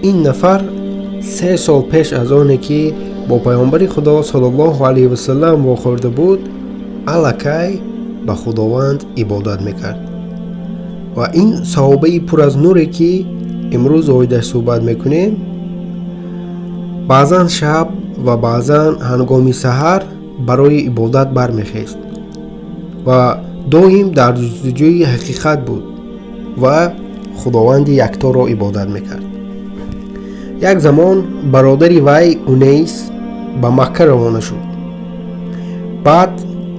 Ин нафар 3 сол пеш аз оне ки бо паёмбари Худо саллаллоҳу алайҳи васаллам вохӯрда буд, аллакай ба Худованд ибодат мекард. Ва ин саҳобаи пур аз нуре ки имрӯз оидаш суҳбат мекунем, баъзан шаб ва баъзан ҳангоми саҳар барои ибодат бармехест ва доим дар ҷустуҷӯи ҳақиқат буд ва Худованди якторо ибодат мекард. Як замон бародари вай Унейс ба Макка равона шуд. Баъд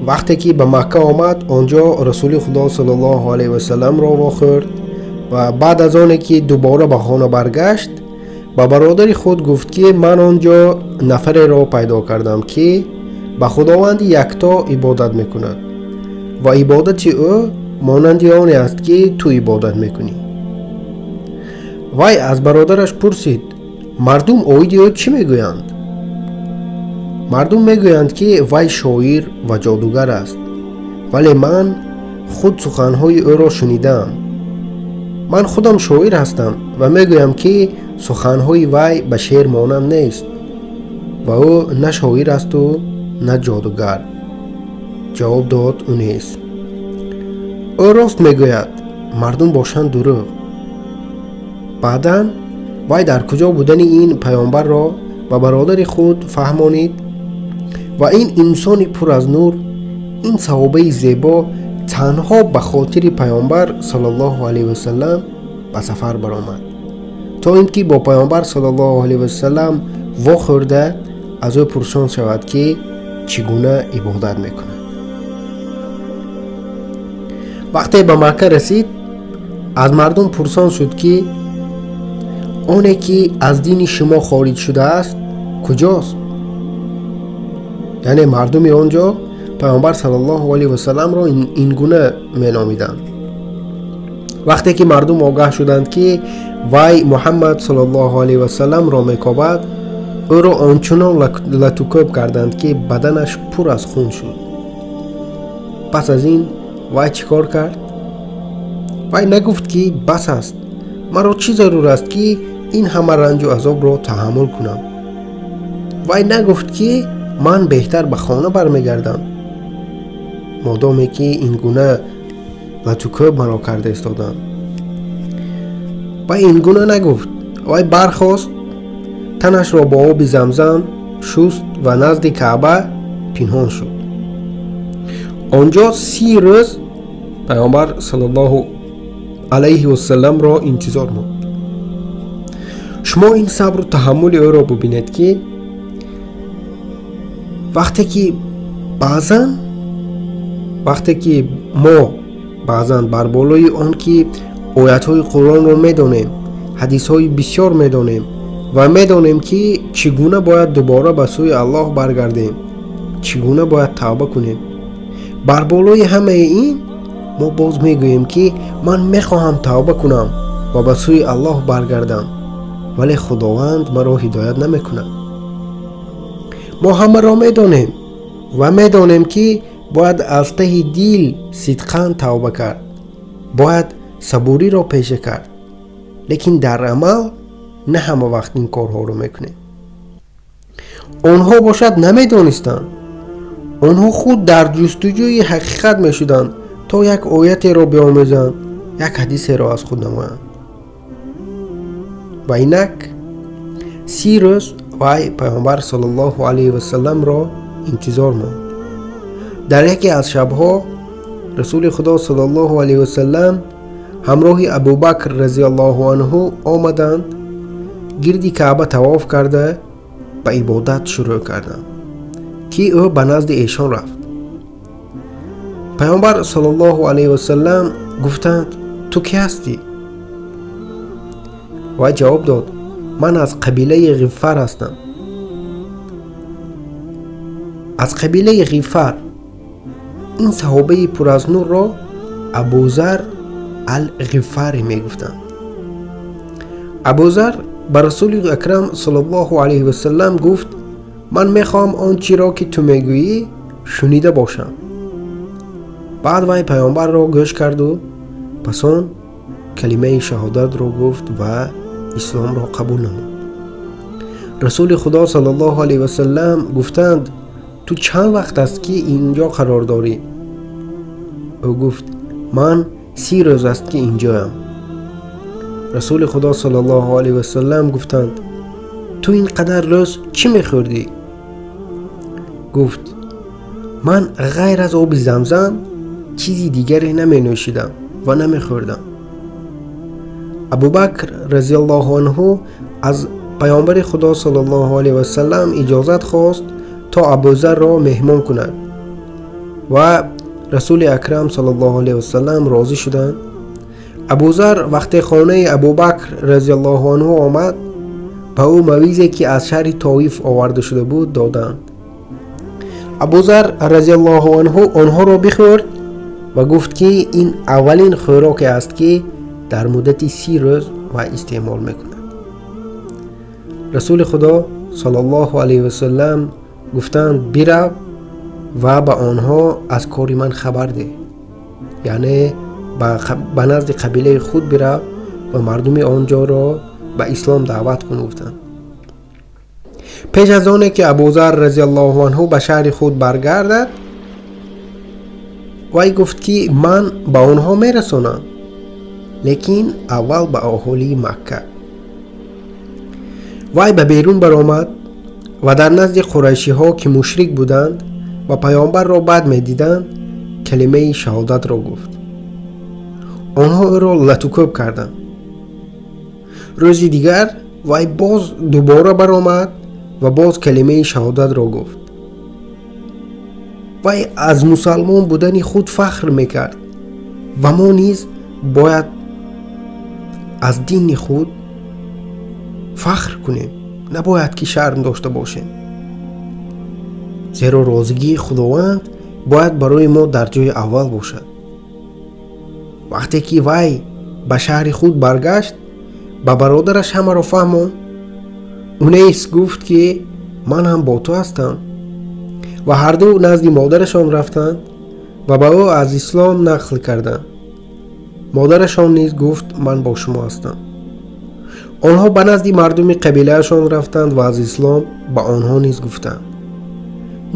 вақте ки ба Макка омад, онҷо Расули Худо саллаллоҳу алайҳи васалламро вохӯрд ва баъд аз оне ки дубора ба хона баргашт, ба бародари худ гуфт ки ман онҷо нафареро пайдо кардам ки ба Худованди якто ибодат мекунад ва ибодати ӯ монанди оне аст ки ту ибодат мекунӣ. Вай аз бародараш пурсид: мардум оиди ӯ чӣ мегӯянд? Мардум мегӯянд ки вай шоир ва ҷодугар аст, вале ман худ суханҳои ӯро шунидаам. Ман худам шоир ҳастам ва мегӯям ки суханҳои вай ба шеър монанд нест ва ӯ на шоир асту на ҷодугар. Ҷавоб дод Унес: ӯ рост мегӯяд, мардум бошанд дурӯғ. Баъдан вай дар куҷо будани ин паёмбарро ба бародари худ фаҳмонид ва ин инсони пур аз нур, ин саҳобаи зебо танҳо ба хотири паёмбар саллаллоҳу алайҳи васаллам ба сафар баромад, то ин ки бо паёмбар саллаллоҳу алайҳи васаллам вохӯрда аз ӯ пурсон шавад ки чӣ гуна ибодат мекунад. Вақте ба Макка расид, аз мардум пурсон шуд ки оне ки аз дини шумо хориҷ шудааст куҷост? Яъне мардуми он ҷо паёмбар саллаллоҳу алайҳи васалламро ин гуна меномиданд. Вақте ки мардум огаҳ шуданд ки вай Муҳаммад саллаллоҳу алайҳи васалламро мекобад, ӯро ончунон латукӯб карданд ки баданаш пур аз хун шуд. Пас аз ин вай чӣ кор кард? Вай нагуфт ки бас аст, маро чӣ зарур аст ки ин ҳама ранҷу азобро таҳаммул кунам? Вай нагуфт ки ман беҳтар ба хона бармегардам, модоме ки ин гуна латукӯб маро карда истоданд. Вай ин гуна нагуфт. Вай бархост, танашро бо оби замзам шуст ва назди Каъба пинҳон шуд. Онҷо 30 рӯз паёмбар саллаллоҳу алайҳи васалламро интизор монд. Шумо ин сабру таҳаммули ӯро бубинед ки вақте ки мо баъзан бар болои он ки оятҳои Қуръонро медонем, ҳадисҳои бисёр медонем ва медонем ки чӣ гуна бояд дубора ба сӯи Аллоҳ баргардем, чӣ гуна бояд тавба кунем, бар болои ҳамаи ин мо боз мегӯем ки ман мехоҳам тавба кунам ва ба сӯи Аллоҳ баргардам, вале Худованд маро ҳидоят намекунад. Мо ҳамаро медонем ва медонем ки бояд аз таҳи дил сидқан тавба кард, бояд сабуриро пеша кард, лекин дар амал на ҳама вақт ин корҳоро мекунем. Онҳо бошад намедонистанд. Онҳо худ дар ҷустуҷӯи ҳақиқат мешуданд то як оятеро биомӯзанд, як ҳадисеро аз худ намоянд. Ва инак 30 рӯз вай паёмбар саллаллоҳу алайҳи васалламро интизор монд. Дар яке аз шабҳо Расули Худо саллаллоҳу алайҳи васаллам ҳамроҳи Абубакр разияллоҳу анҳу омаданд, гирди Каъба тавоф карда ба ибодат шурӯъ карданд ки ӯ ба назди эшон рафт. Паёмбар саллаллоҳу алайҳи васаллам гуфтанд: ту кӣ ҳастӣ? Вай ҷавоб дод: ман аз қабилаи Ғиффар ҳастам. Аз қабилаи Ғиффар. Ин саҳобаи пур аз нурро Абузар ал-Ғиффарӣ мегуфтанд. Абузар ба Расули Акрам саллаллоҳу алайҳи васаллам гуфт: ман мехоҳам он чиро ки ту мегӯӣ шунида бошам. Баъд вай паёмбарро гӯш карду пас он калимаи шаҳодатро гуфт ва исломро қабул намуд. Расули Худо саллаллоҳу алайҳи васаллам гуфтанд: ту чанд вақт аст ки инҷо қарор дорӣ? Ӯ гуфт: ман 30 рӯз аст ки инҷоям. Расули Худо саллаллоҳу алайҳи васаллам гуфтанд: ту ин қадар рӯз чӣ мехӯрдӣ? Гуфт: ман ғайр аз оби замзам чизи дигаре наменӯшидам ва намехӯрдам. Абубакр разияллоҳу анҳу аз паёмбари Худо саллаллоҳу алайҳи васаллам иҷозат хост то Абузарро меҳмон кунад ва Расули Акрам саллаллоҳу алайҳи васаллам розӣ шуданд. Абузар вақте хонаи Абубакр разияллоҳу анҳу омад, ба ӯ мавизе ки аз шаҳри Тоиф оварда шуда буд доданд. Абузар разияллоҳу анҳу онҳоро бихӯрд ва гуфт ки ин аввалин хӯроке аст ки дар муддати 30 рӯз вай истеъмол мекунад. Расули Худо саллаллоҳу алайҳи васаллам гуфтанд: бирав ва ба онҳо аз кори ман хабар деҳ, яъне ба назди қабилаи худ бирав ва мардуми он ҷоро ба ислом даъват кун, гуфтанд. Пеш аз оне ки Абузар разияллоҳу анҳу ба шаҳри худ баргардад, вай гуфт ки ман ба онҳо мерасонам, лекин аввал ба аҳолии Макка. Вай ба берун баромад ва дар назди қурайшиҳо ки мушрик буданд ва паёмбарро бад медиданд, калимаи шаҳодатро гуфт. Онҳо ӯро латукӯб карданд. Рӯзи дигар вай боз дубора баромад ва боз калимаи шаҳодатро гуфт. Вай аз мусалмон будани худ фахр мекард ва мо низ бояд аз дини худ фахр кунем, набояд ки шарм дошта бошем, зеро розигии Худованд бояд барои мо дар ҷои аввал бошад. Вақте ки вай ба шаҳри худ баргашт, ба бародараш ҳамаро фаҳмонд. Унайс гуфт ки ман ҳам бо ту ҳастам ва ҳарду назди модарашон рафтанд ва ба ӯ аз ислом нақл карданд. Модарашон низ гуфт: ман бо шумо ҳастам. Онҳо ба назди мардуми қабилаашон рафтанд ва аз ислом ба онҳо низ гуфтанд.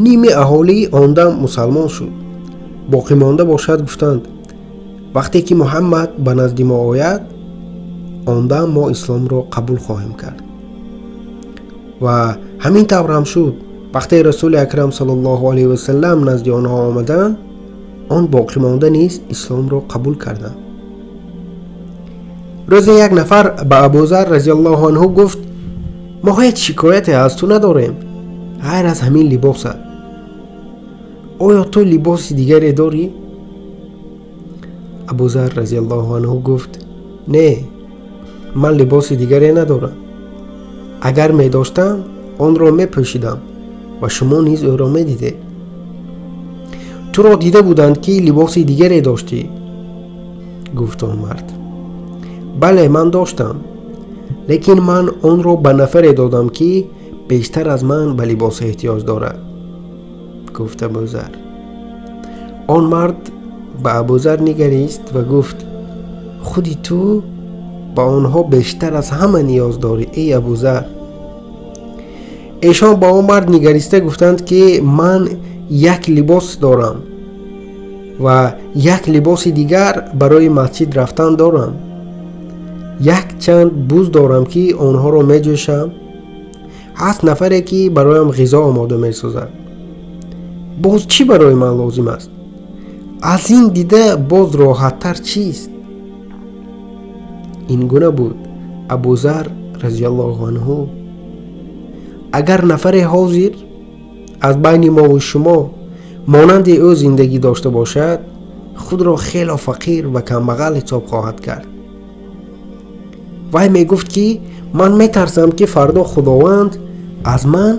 Ними аҳолӣ он дам мусалмон шуд. Боқимонда бошад гуфтанд: вақте ки Муҳаммад ба назди мо ояд, он дам мо исломро қабул хоҳем кард. Ва ҳамин тавр ҳам шуд. Вақте Расули Акрам саллаллоҳу алайҳи васаллам назди онҳо омаданд, он боқимонда низ исломро қабул карданд. Рӯзе як нафар ба Абузар разияллоҳу анҳу гуфт: мо ҳеҷ шикояте аз ту надорем ғайр аз ҳамин либосат. Оё ту либоси дигаре дорӣ? Абузар разияллоҳу анҳу гуфт: не, ман либоси дигаре надорам. Агар медоштам, онро мепӯшидам ва шумо низ ӯро медидед. Туро дида буданд ки либоси дигаре доштӣ. Гуфт он мард: бале, ман доштам, лекин ман онро ба нафаре додам ки бештар аз ман ба либос эҳтиёҷ дорад. Гуфт Абузар. Он мард ба Абузар нигарист ва гуфт: худи ту ба онҳо бештар аз ҳама ниёз дорӣ, эй Абузар. Эшон ба он мард нигариста гуфтанд ки ман як либос дорам ва як либоси дигар барои масҷид рафтан дорам. Якчанд буз дорам ки онҳоро меҷӯшам. 7 нафаре ки бароям ғизо омода месозад. Боз чӣ барои ман лозим аст? Аз ин дида боз роҳаттар чист? Ин гуна буд Абузар разияллоҳу анҳу. Агар нафаре ҳозир аз байни мову шумо монанди ӯ зиндагӣ дошта бошад, худро хело фақир ва камбағал ҳисоб хоҳад кард. Вай мегуфт ки ман метарсам ки фардо Худованд аз ман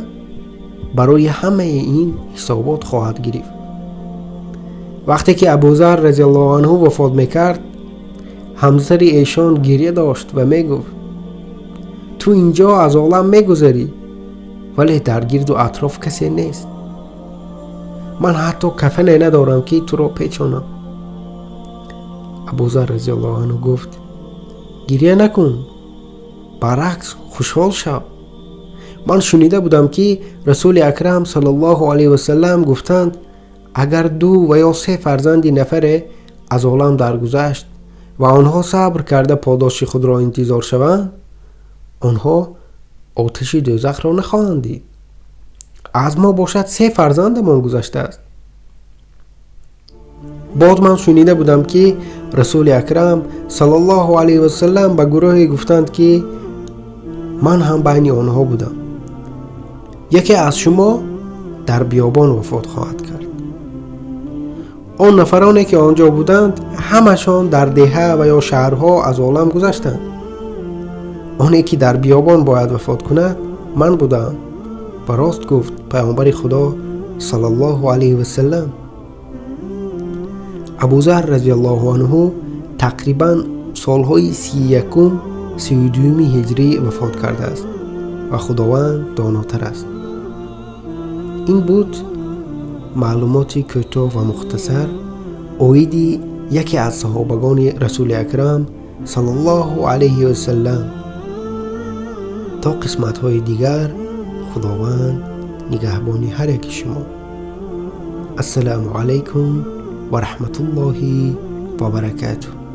барои ҳамаи ин ҳисобот хоҳад гирифт. Вақте ки Абузар разияллоҳу анҳу вафот мекард, ҳамсари эшон гирья дошт ва мегуфт: ту инҷо аз олам мегузарӣ, вале дар гирду атроф касе нест. Ман ҳатто кафане надорам ки туро печонам. Абузар разияллоҳу анҳу гуфт: гирья накун, Баръакс, хушҳол шав. Ман шунида будам, ки Расули Акрам саллаллоҳу алайҳи васаллам гуфтанд: агар ду ва ё се фарзанди нафаре аз олам даргузашт ва онҳо сабр карда подоши худро интизор шаванд, онҳо оташи дӯзахро нахоҳанд дид. Аз мо бошад се фарзандамон гузаштааст. Боз ман шунида будам, ки Расули Акрам саллаллоҳу алайҳи васаллам ба гурӯҳе гуфтанд, ки ман ҳам байни онҳо будам: яке аз шумо дар биёбон вафот хоҳад кард. Он нафароне ки он ҷо буданд, ҳамашон дар деҳа ва ё шаҳрҳо аз олам гузаштанд. Оне ки дар биёбон бояд вафот кунад, ман будам. Ва рост гуфт Пайғамбари Худо саллаллоҳу алайҳи васаллам. Абузар разияллоҳу анҳу тақрибан солҳои 31, 32 ҳиҷрӣ вафот кардааст ва Худованд донотар аст. Ин буд маълумоти кӯтоҳ ва мухтасар оиди яке аз саҳобагони Расули Акрам саллаллоҳу алайҳи васаллам. То қисматҳои дигар, Худованд нигаҳбони ҳар яки шумо. Ассалому алайкум ва раҳматуллоҳи ва баракатуҳ.